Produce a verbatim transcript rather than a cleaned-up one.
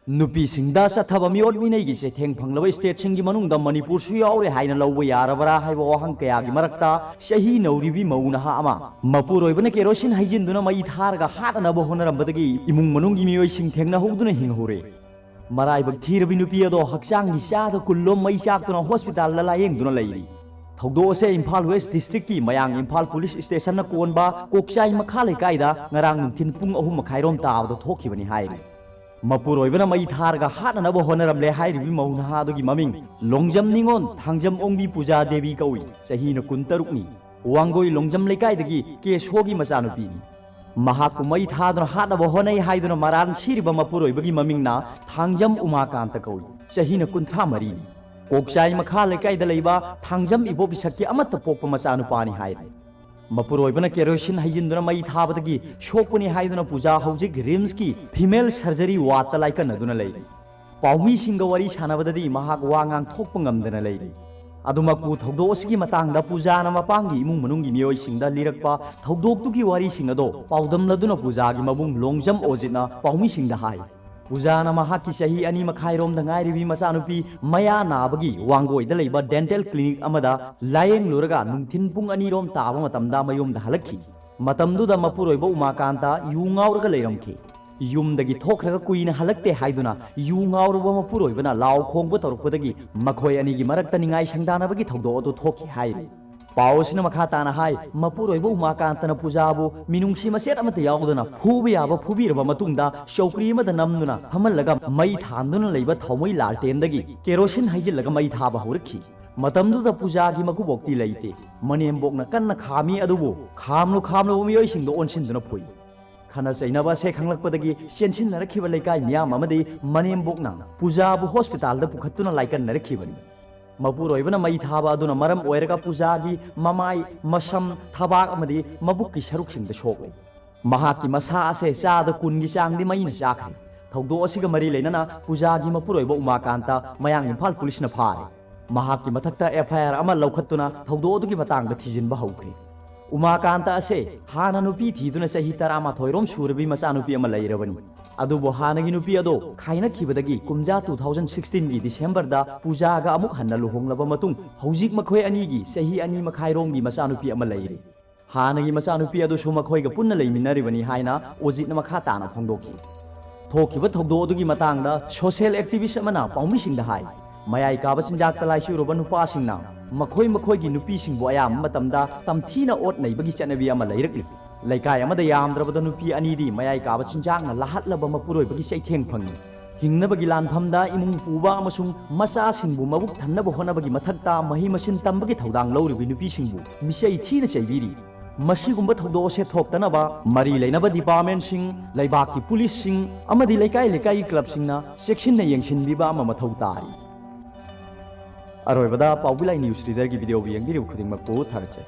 ꯅꯨꯄꯤꯁꯤꯡꯗ ꯆꯠꯊꯕ ꯃꯤꯑꯣꯠ ꯃꯤꯅꯩꯒꯤ ꯆꯩꯊꯦꯡ ꯐꯪꯂꯕ ꯁ꯭ꯇꯦꯠꯁꯤꯡꯒꯤ ꯃꯅꯨꯡꯗ ꯃꯅꯤꯄꯨꯔꯁꯨ ꯌꯥꯎꯔꯦ ꯍꯥꯏꯅ ꯂꯧꯕ ꯌꯥꯔꯕ꯭ꯔꯥ ꯍꯥꯏꯕ ꯋꯥꯍꯪ ꯀꯌꯥꯒꯤ ꯃꯔꯛꯇ, ꯆꯍꯤ ꯅꯧꯔꯤꯕꯤ ꯃꯧ ꯅꯍꯥ ꯑꯃ ꯃꯄꯨꯔꯣꯏꯕꯅ ꯀꯦꯔꯣꯁꯤꯟ ꯍꯩꯖꯤꯟꯗꯨꯅ ꯃꯩ ꯊꯥꯔꯒ ꯍꯥꯠꯅꯅꯕ ꯍꯣꯠꯅꯔꯝꯕꯗꯒꯤ ꯏꯃꯨꯡ ꯃꯅꯨꯡꯒꯤ ꯃꯤꯑꯣꯏꯁꯤꯡ ꯊꯦꯡꯅꯍꯧꯗꯨꯅ ꯍꯤꯡꯍꯧꯔꯦ꯫ ꯃꯔꯥꯏꯕꯛ ꯊꯤꯔꯕꯤ ꯅꯨꯄꯤ ꯑꯗꯣ ꯍꯛꯆꯥꯡꯒꯤ ꯆꯥꯗ ꯀꯨꯟꯂꯣꯝ ꯃꯩ ꯆꯥꯛꯇꯨꯅ ꯍꯣꯁꯄꯤꯇꯥꯜꯗ ꯂꯥꯌꯦꯡꯗꯨꯅ ꯂꯩꯔꯤ꯫ ꯊꯧꯗꯣꯛ ꯑꯁꯦ ꯏꯝꯐꯥꯜ ꯋꯦꯁ ꯗꯤꯁꯇ꯭ꯔꯤꯛꯀꯤ ꯃꯌꯥꯡ ꯏꯝꯐꯥꯜ ꯄꯨꯂꯤꯁ ꯁ꯭ꯇꯦꯁꯟꯅ ꯀꯣꯟꯕ ꯀꯣꯛꯆꯥꯏ ꯃꯈꯥ ꯂꯩꯀꯥꯏꯗ ꯉꯔꯥꯡ ꯅꯨꯡꯊꯤꯜ ꯄꯨꯡ ꯑꯍꯨꯝ ꯃꯈꯥꯏꯔꯣꯝ ꯇꯥꯕꯗ ꯊꯣꯛꯈꯤꯕꯅꯤ ꯍꯥꯏꯔꯤ꯫ ꯃꯄꯨꯔꯣꯏꯕꯅ ꯃꯩ ꯊꯥꯔꯒ ꯍꯥꯠꯅꯅꯕ ꯍꯣꯠꯅꯔꯝꯂꯦ ꯍꯥꯏꯔꯤꯕꯤ ꯃꯧ ꯅꯍꯥ ꯑꯗꯨꯒꯤ ꯃꯃꯤꯡ ꯂꯣꯡꯖꯝ ꯅꯤꯉꯣꯟ ꯊꯥꯡꯖꯝ ꯑꯣꯡꯕꯤ ꯄꯨꯖꯥ ꯗꯦꯕꯤ ꯀꯧꯏ꯫ ꯆꯍꯤꯅ ꯀꯨꯟꯇꯔꯨꯛꯅꯤ꯫ ꯋꯥꯡꯒꯣꯏ ꯂꯣꯡꯖꯝ ꯂꯩꯀꯥꯏꯗꯒꯤ ꯀꯦ ꯁꯣꯒꯤ ꯃꯆꯥꯅꯨꯄꯤꯅꯤ꯫ ꯃꯍꯥꯛꯄꯨ ꯃꯩ ꯊꯥꯗꯨꯅ ꯍꯥꯠꯅꯕ ꯍꯣꯠꯅꯩ ꯍꯥꯏꯗꯨꯅ ꯃꯔꯥꯜ ꯁꯤꯔꯤꯕ ꯃꯄꯨꯔꯣꯏꯕꯒꯤ ꯃꯃꯤꯡꯅ ꯊꯥꯡꯖꯝ ꯎꯃꯥꯀꯥꯟꯇ ꯀꯧꯏ꯫ ꯆꯍꯤꯅ ꯀꯨꯟꯊ꯭ꯔꯥ ꯃꯔꯤꯅꯤ꯫ ꯀꯣꯛꯆꯥꯏ ꯃꯈꯥ ꯂꯩꯀꯥꯏꯗ ꯂꯩꯕ ꯊꯥꯡꯖꯝ ꯏꯕꯣꯕꯤꯁꯛꯀꯤ ꯑꯃꯠꯇ ꯄꯣꯛꯄ ꯃꯆꯥꯅꯨꯄꯥꯅꯤ ꯍꯥꯏꯔꯤ꯫ ꯃꯄꯨꯔꯣꯏꯕꯅ ꯀꯦꯔꯣꯁꯤꯟ ꯍꯩꯖꯤꯟꯗꯨꯅ ꯃꯩ ꯊꯥꯕꯗꯒꯤ ꯁꯣꯛꯄꯅꯤ ꯍꯥꯏꯗꯨꯅ ꯄꯨꯖꯥ ꯍꯧꯖꯤꯛ ꯔꯤꯝꯁꯀꯤ ꯐꯤꯃꯦꯜ ꯁꯔꯖꯔꯤ ꯋꯥꯔꯗꯇ ꯂꯥꯏꯀꯠꯅꯗꯨꯅ ꯂꯩꯔꯤ꯫ ꯄꯥꯎꯃꯤꯁꯤꯡꯒ ꯋꯥꯔꯤ ꯁꯥꯟꯅꯕꯗꯗꯤ ꯃꯍꯥꯛ ꯋꯥ ꯉꯥꯡꯊꯣꯛꯄ ꯉꯝꯗꯅ ꯂꯩꯔꯤ꯫ ꯑꯗꯨꯃꯛꯄꯨ ꯊꯧꯗꯣꯛ ꯑꯁꯤꯒꯤ ꯃꯇꯥꯡꯗ ꯄꯨꯖꯥꯅ ꯃꯄꯥꯝꯒꯤ ꯏꯃꯨꯡ ꯃꯅꯨꯡꯒꯤ ꯃꯤꯑꯣꯏꯁꯤꯡꯗ ꯂꯤꯔꯛꯄ ꯊꯧꯗꯣꯛꯇꯨꯒꯤ ꯋꯥꯔꯤꯁꯤꯡ ꯑꯗꯣ ꯄꯥꯎꯗꯝꯂꯗꯨꯅ ꯄꯨꯖꯥꯒꯤ ꯃꯕꯨꯡ ꯂꯣꯡꯖꯝ ꯑꯣꯖꯤꯠꯅ ꯄꯥꯎꯃꯤꯁꯤꯡꯗ ꯍꯥꯏ꯫ ꯄꯨꯖꯥꯅ ꯃꯍꯥꯛꯀꯤ ꯆꯍꯤ ꯑꯅꯤ ꯃꯈꯥꯏꯔꯣꯝꯗ ꯉꯥꯏꯔꯤꯕꯤ ꯃꯆꯥꯅꯨꯄꯤ ꯃꯌꯥ ꯅꯥꯕꯒꯤ ꯋꯥꯡꯒꯣꯏꯗ ꯂꯩꯕ ꯗꯦꯟꯇꯦꯜ ꯀ꯭ꯂꯤꯅꯤꯛ ꯑꯃꯗ ꯂꯥꯌꯦꯡꯂꯨꯔꯒ ꯅꯨꯡꯊꯤꯜ ꯄꯨꯡ ꯑꯅꯤꯔꯣꯝ ꯇꯥꯕ ꯃꯇꯝꯗ ꯃꯌꯨꯝꯗ ꯍꯜꯂꯛꯈꯤ꯫ ꯃꯇꯝꯗꯨꯗ ꯃꯄꯨꯔꯣꯏꯕ ꯎꯃꯥꯀꯥꯟꯇ ꯌꯨ ꯉꯥꯎꯔꯒ ꯂꯩꯔꯝꯈꯤ꯫ ꯌꯨꯝꯗꯒꯤ ꯊꯣꯛꯈ꯭ꯔꯒ ꯀꯨꯏꯅ ꯍꯜꯂꯛꯇꯦ ꯍꯥꯏꯗꯨꯅ ꯌꯨ ꯉꯥꯎꯔꯕ ꯃꯄꯨꯔꯣꯏꯕꯅ ꯂꯥꯎ ꯈꯣꯡꯕ ꯇꯧꯔꯛꯄꯗꯒꯤ ꯃꯈꯣꯏ ꯑꯅꯤꯒꯤ ꯃꯔꯛꯇ ꯅꯤꯡꯉꯥꯏ ꯁꯪꯗꯥꯅꯕꯒꯤ ꯊꯧꯗꯣꯛ ꯑꯗꯨ ꯊꯣꯛꯈꯤ ꯍꯥꯏꯔꯤ꯫ ꯄꯥꯎ ꯑꯁꯤꯅ ꯃꯈꯥ ꯇꯥꯅ ꯍꯥꯏ, ꯃꯄꯨꯔꯣꯏꯕ ꯎꯃꯥꯀꯥꯟꯇꯅ ꯄꯨꯖꯥꯕꯨ ꯃꯤꯅꯨꯡꯁꯤ ꯃꯆꯦꯠ ꯑꯃꯠꯇ ꯌꯥꯎꯗꯅ ꯐꯨꯕ ꯌꯥꯕ ꯐꯨꯕꯤꯔꯕ ꯃꯇꯨꯡꯗ ꯆꯧꯀ꯭ꯔꯤ ꯑꯃꯗ ꯅꯝꯗꯨꯅ ꯐꯝꯍꯜꯂꯒ ꯃꯩ ꯊꯥꯟꯗꯨꯅ ꯂꯩꯕ ꯊꯥꯎꯃꯩ ꯂꯥꯜꯇꯦꯟꯗꯒꯤ ꯀꯦꯔꯣꯁꯤꯟ ꯍꯩꯖꯤꯜꯂꯒ ꯃꯩ ꯊꯥꯕ ꯍꯧꯔꯛꯈꯤ꯫ ꯃꯇꯝꯗꯨꯗ ꯄꯨꯖꯥꯒꯤ ꯃꯀꯨꯕꯣꯛꯇꯤ ꯂꯩꯇꯦ꯫ ꯃꯅꯦꯝꯕꯣꯛꯅ ꯀꯟꯅ ꯈꯥꯝꯃꯤ, ꯑꯗꯨꯕꯨ ꯈꯥꯝꯂꯨ ꯈꯥꯝꯂꯨꯕ ꯃꯤꯑꯣꯏꯁꯤꯡꯗ ꯑꯣꯟꯁꯤꯟꯗꯨꯅ ꯐꯨꯏ꯫ ꯈꯠꯅ ꯆꯩꯅꯕ ꯑꯁꯦ ꯈꯪꯂꯛꯄꯗꯒꯤ ꯆꯦꯟꯁꯤꯟꯅꯔꯛꯈꯤꯕ ꯂꯩꯀꯥꯏ ꯃꯤꯌꯥꯝ ꯑꯃꯗꯤ ꯃꯅꯦꯝꯕꯣꯛꯅ ꯄꯨꯖꯥꯕꯨ ꯍꯣꯁꯄꯤꯇꯥꯜꯗ ꯄꯨꯈꯠꯇꯨꯅ ꯂꯥꯏꯀꯠꯅꯔꯛꯈꯤꯕꯅꯤ꯫ ꯃꯄꯨꯔꯣꯏꯕꯅ ꯃꯩ ꯊꯥꯕ ꯑꯗꯨꯅ ꯃꯔꯝ ꯑꯣꯏꯔꯒ ꯄꯨꯖꯥꯒꯤ ꯃꯃꯥꯏ, ꯃꯁꯝ, ꯊꯕꯥꯛ ꯑꯃꯗꯤ ꯃꯕꯨꯛꯀꯤ ꯁꯔꯨꯛꯁꯤꯡꯗ ꯁꯣꯛꯂꯦ꯫ ꯃꯍꯥꯛꯀꯤ ꯃꯁꯥ ꯑꯁꯦ ꯆꯥꯗ ꯀꯨꯟꯒꯤ ꯆꯥꯡꯗꯤ ꯃꯩꯅ ꯆꯥꯈ꯭ꯔꯦ꯫ ꯊꯧꯗꯣꯛ ꯑꯁꯤꯒ ꯃꯔꯤ ꯂꯩꯅꯅ ꯄꯨꯖꯥꯒꯤ ꯃꯄꯨꯔꯣꯏꯕ ꯎꯃꯥꯀꯥꯟꯇ ꯃꯌꯥꯡ ꯏꯝꯐꯥꯜ ꯄꯨꯂꯤꯁꯅ ꯐꯥꯔꯦ꯫ ꯃꯍꯥꯛꯀꯤ ꯃꯊꯛꯇ ꯑꯦꯐ ꯑꯥꯏ ꯑꯥꯔ ꯑꯃ ꯂꯧꯈꯠꯇꯨꯅ ꯊꯧꯗꯣꯛ ꯑꯗꯨꯒꯤ ꯃꯇꯥꯡꯗ ꯊꯤꯖꯤꯟꯕ ꯍꯧꯈ꯭ꯔꯦ꯫ ꯎꯃꯥꯀꯥꯟꯇ ꯑꯁꯦ ꯍꯥꯟꯅ ꯅꯨꯄꯤ ꯊꯤꯗꯨꯅ ꯆꯍꯤ ꯇꯔꯥꯃꯥꯊꯣꯏ ꯔꯣꯝ ꯁꯨꯔꯕꯤ ꯃꯆꯥꯅꯨꯄꯤ ꯑꯃ ꯂꯩꯔꯕꯅꯤ꯫ ꯑꯗꯨꯕꯨ ꯍꯥꯟꯅꯒꯤ ꯅꯨꯄꯤ ꯑꯗꯣ ꯈꯥꯏꯅꯈꯤꯕꯗꯒꯤ ꯀꯨꯝꯖꯥ two thousand sixteen ꯒꯤ December ꯗ ꯄꯨꯖꯥꯒ ꯑꯃꯨꯛ ꯍꯟꯅ ꯂꯨꯍꯣꯡꯂꯕ ꯃꯇꯨꯡ ꯍꯧꯖꯤꯛ ꯃꯈꯣꯏ ꯑꯅꯤꯒꯤ ꯆꯍꯤ ꯑꯅꯤ ꯃꯈꯥꯏ ꯔꯣꯝꯒꯤ ꯃꯆꯥꯅꯨꯄꯤ ꯑꯃ ꯂꯩꯔꯦ꯫ ꯍꯥꯟꯅꯒꯤ ꯃꯆꯥꯅꯨꯄꯤ ꯑꯗꯨꯁꯨ ꯃꯈꯣꯏꯒ ꯄꯨꯟꯅ ꯂꯩꯃꯤꯟꯅꯔꯤꯕꯅꯤ ꯍꯥꯏꯅ ꯑꯣꯖꯤꯠꯅ ꯃꯈꯥ ꯇꯥꯅ ꯐꯣꯡꯗꯣꯛꯈꯤ꯫ ꯊꯣꯛꯈꯤꯕ ꯊꯧꯗꯣꯛ ꯑꯗꯨꯒꯤ ꯃꯇꯥꯡꯗ social activist ꯑꯃꯅ ꯄꯥꯎꯃꯤꯁꯤꯡꯗ ꯍꯥꯏ, ꯃꯌꯥꯏ ꯀꯥꯕ ꯆꯤꯟꯖꯥꯛꯇ ꯂꯥꯏꯆꯨꯔꯕ ꯅꯨꯄꯥꯁꯤꯡꯅ ꯃꯈꯣꯏ ꯃꯈꯣꯏꯒꯤ ꯅꯨꯄꯤꯁꯤꯡꯕꯨ ꯑꯌꯥꯝꯕ ꯃꯇꯝꯗ ꯇꯝꯊꯤꯅ ꯑꯣꯠ ꯅꯩꯕꯒꯤ ꯆꯠꯅꯕꯤ ꯑꯃ ꯂꯩꯔꯛꯂꯤ꯫ ꯂꯩꯀꯥꯏ ꯑꯃꯗ ꯌꯥꯝꯗ꯭ꯔꯕꯗ ꯅꯨꯄꯤ ꯑꯅꯤꯗꯤ ꯃꯌꯥꯏ ꯀꯥꯕ ꯆꯤꯟꯖꯥꯛꯅ ꯂꯥꯍꯠꯂꯕ ꯃꯄꯨꯔꯣꯏꯕꯒꯤ ꯆꯩꯊꯦꯡ ꯐꯪꯏ꯫ ꯍꯤꯡꯅꯕꯒꯤ ꯂꯥꯟꯐꯝꯗ ꯏꯃꯨꯡ ꯄꯨꯕ ꯑꯃꯁꯨꯡ ꯃꯆꯥꯁꯤꯡꯕꯨ ꯃꯕꯨꯛ ꯊꯟꯅꯕ ꯍꯣꯠꯅꯕꯒꯤ ꯃꯊꯛꯇ ꯃꯍꯩ ꯃꯁꯤꯡ ꯇꯝꯕꯒꯤ ꯊꯧꯗꯥꯡ ꯂꯧꯔꯤꯕ ꯅꯨꯄꯤꯁꯤꯡꯕꯨ ꯃꯤꯆꯩ ꯊꯤꯅ ꯆꯩꯕꯤꯔꯤ꯫ ꯃꯁꯤꯒꯨꯝꯕ ꯊꯧꯗꯣꯛ ꯑꯁꯦ ꯊꯣꯛꯇꯅꯕ ꯃꯔꯤ ꯂꯩꯅꯕ department ꯁꯤꯡ, ꯂꯩꯕꯥꯛꯀꯤ police ꯁꯤꯡ ꯑꯃꯗꯤ ꯂꯩꯀꯥꯏ ꯂꯩꯀꯥꯏꯒꯤ club ꯁꯤꯡꯅ ꯆꯦꯛꯁꯤꯟꯅ ꯌꯦꯡꯁꯤꯟꯕꯤꯕ ꯑꯃ ꯃꯊꯧ ꯇꯥꯔꯤ꯫ ꯑꯔꯣꯏꯕꯗ ꯄꯥꯎꯕꯤꯂꯥꯏ news reader ꯒꯤ video ꯕꯨ ꯌꯦꯡꯕꯤꯔꯤꯕ ꯈꯨꯗꯤꯡꯃꯛꯄꯨ ꯊꯥꯒꯠꯆꯔꯤ꯫